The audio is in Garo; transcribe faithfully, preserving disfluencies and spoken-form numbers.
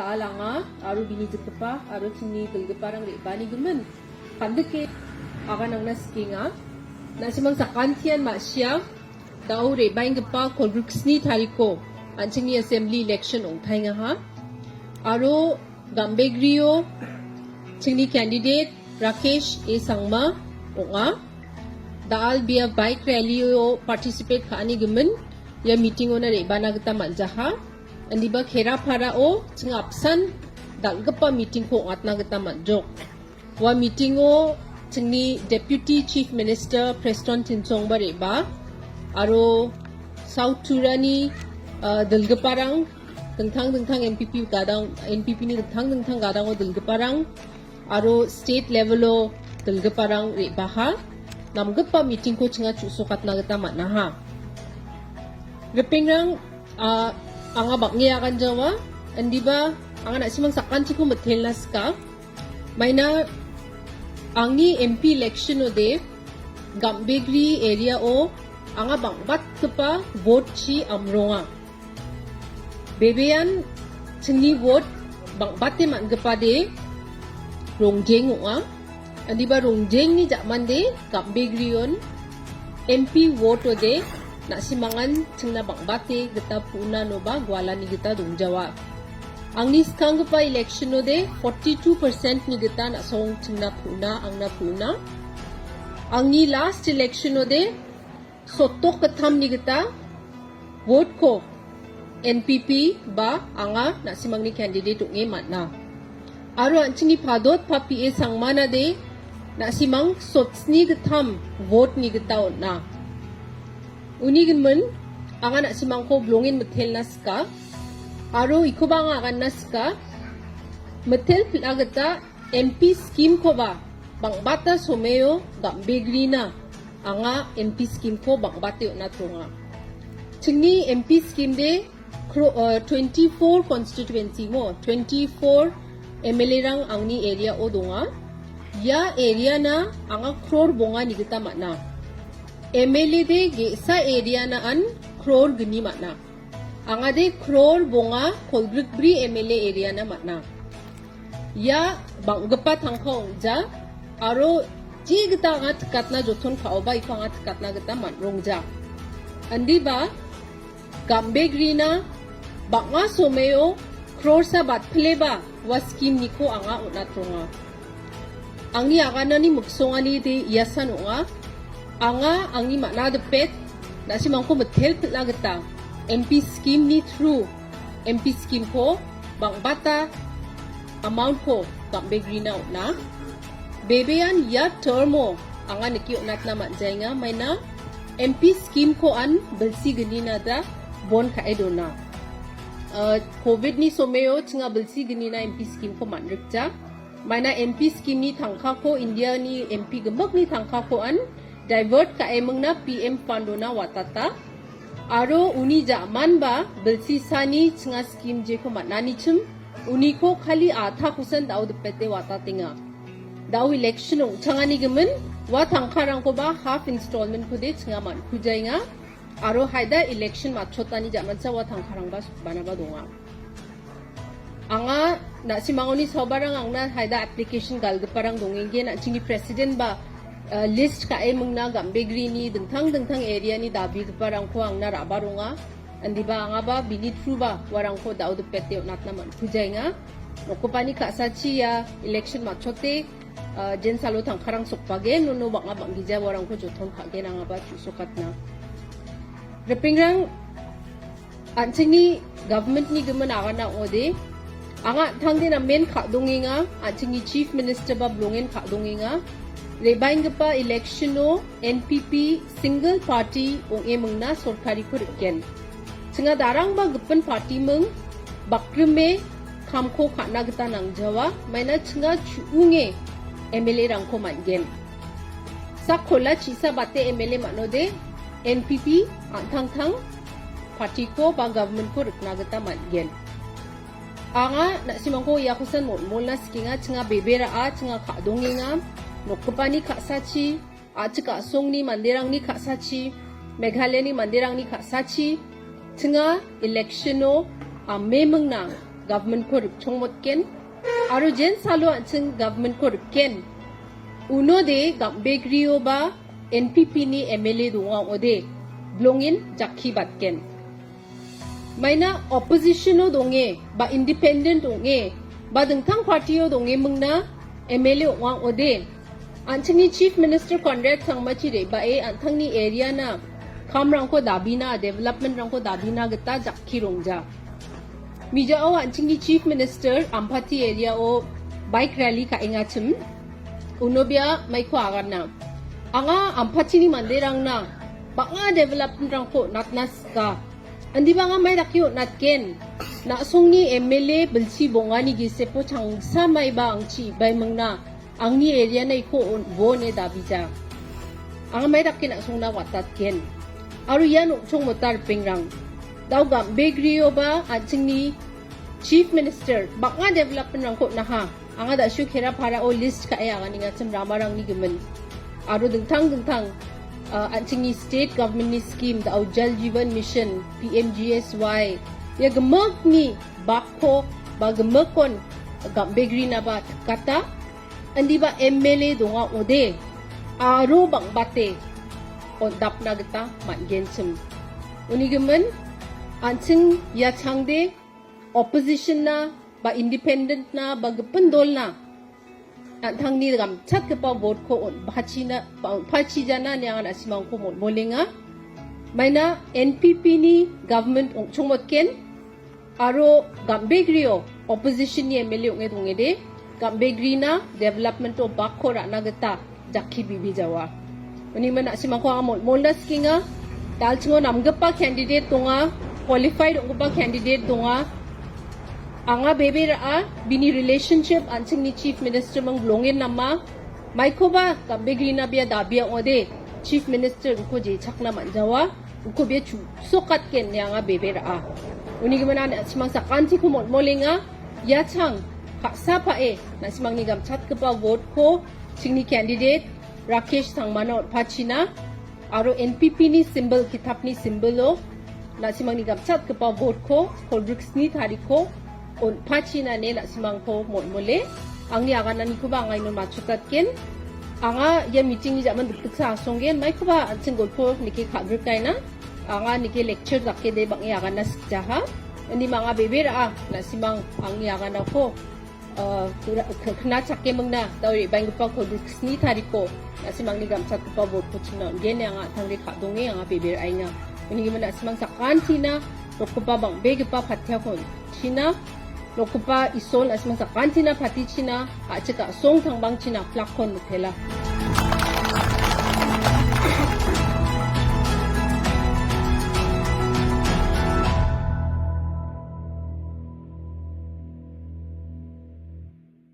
Alanga aro bini jikgipa aro chingni dilgiparang re·banigimin. Kandike aganangna sikenga. Na·simang sakantian ma·sia da·o re·baenggipa kolgriksni tariko an·chingni assembly election ong·taengaha. Aro Gambegrio chingni candidate Rakesh A Sangma ong·a. Da·al bia bike rally-o participate ka·ani gimin ia meeting-ona re·bana gita man·jaha. Indiba Keraparao ching apsan dal·gipa meeting-ko ong·atna gita man·jok. Ua meeting-o chingni Deputy Chief Minister Prestone Tynsongba re·baa aro South Turani, ah, dilgiparang, dingtang dingtang N P P gadang, N P P-ni dingtang dingtang gadango dilgiparang aro state level-o dilgiparang re·baha namgipa meeting-ko chinga chu·sokatna gita man·aha. Ripengrang, ah, anga bang·e aganjawa, indiba anga na·simang sakantiko mitelna sika. Maina angni M P election-ode Gambegre area-o anga bang·batgipa vote-chi amronga. Bebean chingni vote bang·bate man·gipade Rongjeng ong·a. Indiba Rongjengni ja·mande Gambegrion M P vote-ode na·simangan chingna bang·bate gita pu·nanoba gualani gita dongjawa. Angni skanggipa election-ode forty-two percent-ni gita na·song chingna pu·na, angna pu·na. Angni last election-ode sotok gittamni gita vote-ko N P P ba anga na·simangni candidate ong·e man·a. Aro an·chingni padot pa P A Sangmanade na·simang sotsni gittam vote-ni gita on·a. Uni gimin anga na·simangko bilongen mitelna sika. Aro ikoba anga aganna sika. Mitel pil·a gita M P scheme-koba bang·bata someo Gambegrina anga M P scheme-ko bang·bate on·atronga. Chingni M P scheme-de kro-, eh, twenty-four constituency mo, twenty-four M L A-rang angni area-o donga. Ia area-na anga crore bonga nigita man·a. M L A-de ge·sa area-na an crore gni man·a. Angade crore bonga kolgrikbri M L A area-na man·a. Ia bang·gipa tangka ong·ja aro je gita anga tikatna joton ka·oba iko anga tikatna gita man·rongja. Indiba Gambegrina bang·a someo crore-sa batpileba ua scheme-niko anga on·atronga. Angni aganani miksonganide iasan ong·a. Anga angni man·a dipet, na·simangko mitel pil·na gita M P scheme-ni through M P scheme-ko bang·bata amount-ko Gambegrina on·a. Bebean ia term-o anga nike on·atna man·jaenga, maina M P scheme-ko an bilsi gnina da bon ka·e dona. Ah, covid-ni someo chinga bilsi gnina M P scheme-ko man·rikja. Maina M P scheme-ni tangkako, India-ni M P gimikni tangkako an divert ka·emingna P M fund-ona watata. Aro uni ja·manba bilsisani chinga scheme jeko man·anichim, uniko kali atha kosan da·o dipete watatenga. Da·o election ong·changani gimin, ua tangkarangkoba half installment-kode chinga man·kujaenga. Aro haida election matchotani ja·mansa ua tangkarangba sokbanaba donga. Anga na·simangoni sobarang angna haida application galgiparang dongenggen, an·chingni president ba, eh, list ka·emingna Gambegrini dingtang dingtang area-ni dabigiparangko angna ra·baronga. Indiba angaba bini through-ba uarangko da·o dipete on·atna man·kujaenga. Nokgipani ka·sachi ia election matchote, ah, jensalo tangkarang sokbagen, uno bang·a bang·gija uarangko joton ka·gen angaba chu·sokatna. Ripengrang, an·chingni government-ni gimin agana ong·ode, anga an·tangde namen ka·dongenga, an·chingni Chief Minister ba bilongen ka·dongenga. Re·baenggipa election-o N P P single party ong·emingna sorkariko rikgen. Chinga darangba gipin party-ming bakrime kamko ka·na gita nangjawa, maina chinga chu·unge M L A-rangko man·gen. Sakkola chisa bate M L A man·ode N P P an·tangtang party-ko ba government-ko rikna gita man·gen. Anga na·simangko iakosan molmolna sikenga, chinga bebe ra·a, chinga ka·dongenga, nokgipani ka·sachi, a·chik a·songni manderangni ka·sachi, Meghalayani manderangni ka·sachi, chinga election-o amemingna government-ko rikchongmotgen, aro jen salo an·ching government-ko rikgen, unode gam·begrioba N P P-ni M L A donga ong·ode, bilongen jakki batgen. Maina opposition-o donge, ba independent ong·e, ba dingtang party-o dongemingna M L A ong·a ong·ode, an·chingni Chief Minister Conrad Sangmachi re·bae an·tangni area-na kamrangko dabina, development-rangko dabina gita jakki rongja. Mijao an·chingni Chief Minister Ampati area-o bike rally ka·engachim, unobia maiko agana. Anga Ampatini manderangna bang·a development-rangko natna sika. Indiba anga mai dake on·atgen. Na·songni M L A bilsi bongani gisepo changsa maiba angchi ibaimingna angni area-na iko on-, bo ine dabija. Anga mai dake na·songna watatgen. Aro ian ong·chong mota ripengrang. Dao gam·begrioba an·chingni Chief Minister bang·a development-rangko on·aha. Anga da·sio Keraparao list ka·e aganengachim ramarangni gimin. Aro dingtang dingtang, ah, an·chingni state government-ni scheme, dao Jal Jeevan Mission, P M G S Y, ia gimikni bakko ba gimikon gam·begrinaba tikata, indiba M L A donga ong·ode, aro bang·bate on·dapna gita man·genchim. Uni gimin, an·ching ia changde opposition-na ba independent-na ba gipin dolna an·tangni gamchatgipa vote-ko on·pachina, on·pachijana ine anga na·simangko molmolenga. Maina N P P-ni government ong·chongmotgen aro gam·begrio opposition-ni M L A ong·e dongede, gam·begrina development-o bakko ra·na gita jakki bibijawa. Unigimin na·simangko anga molmolna sikenga. Dalchingo namgipa candidate donga, qualified ong·gipa candidate donga. Anga bebe ra·a, bini relationship an·chingni Chief Minister-ming bilongen nama. Maikoba gam·begrina bia dabia ong·ode, Chief Minister-ko jechakna man·jawa. Uko bia chu-, sokatgen ine anga bebe ra·a. Unigimin na·simang sakantiko molmolenga. Ia chang ka·sa pa·e na·simangni gamchatgipa vote-ko chingni candidate Rakesh Sangmana on·pachina aro N P P-ni symbol, kitapni symbol-o na·simangni gamchatgipa vote-ko kolgriksni tariko on·pachina ine na·simangko molmole. Angni agananikoba anga iano matchotatgen. Anga ia meeting-ni ja·man dikdiksa asonggen, maikoba an·ching golpo nike ka·grikaina. Anga nike lecture dake de bang·e agana sikjaha. Indima anga bebe ra·a, na·simang angni aganako, ah, kna-, k-, knachake mingna, dao re·baenggipa kolgriksni tariko, na·simangni gamchatgipa vote-ko chingna on·gen ine anga an·tangde ka·donge anga bebe ra·enga. Unigimin na·simang sakantina, rokgipa bang·begipa patiako on·tina, rokgipa Isol na·simang sakantina patichina, a·chik a·song tangbangchina, plakkon mitela.